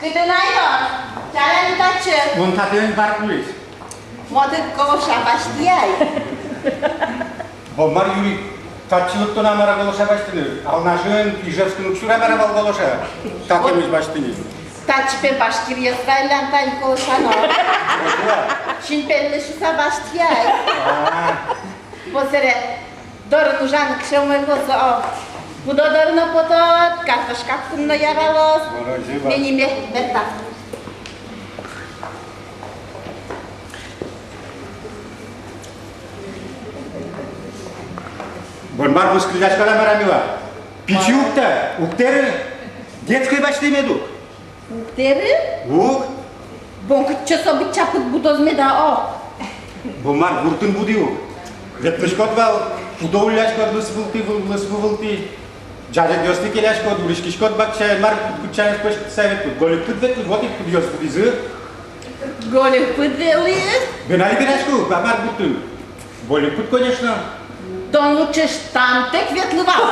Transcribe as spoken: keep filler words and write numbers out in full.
Тӥ тынай но, чаляны татчы. Мон татын бар кулӥсь. Мон тыныд голоша басьтӥ ай. Бон мар, Юрий, татчы лыктон-а мар-а голоша басьтыны? Алнашын, Ижевскын уг сюра мар-а вал голоша татчы басьтыны? Татчы пе башкиръёс вал, тани голошано. Озьы-а? Синпеллы шуса басьтӥ ай. А. Бон сэре дорын ужаны кыӵе умой луоз-о. Пудо доры но потод, картошка кутыны но яралоз. Мон озьы вал. Мени ме-, мертам. Бон мар, мыскылляськод-а мар-а, Мила? Пичи ук-а та, уг тэры? Детской басьтэмед ук. Уг тэры? Уг. Бон кытчы со быдӟа пыд будоз меда, о? Бон мар, гуртын будӥ ук. Ветлӥськод вал, пудо улляськод лысвылтӥ, выл-, лысвылтӥ. Ӟазегъёсты келяськод, уриськиськод бакчаын, мар, пыдкутчанэз пӧсь кутыса ветлӥд. Гольык пыд ветлӥ, вот и пудъёс будӥзы. Гольык пыд ветлӥ? Бен али вераськод, ба-, мар гуртын. Гольык пыд, конечно. Тон лучше штантэк ветлы вал.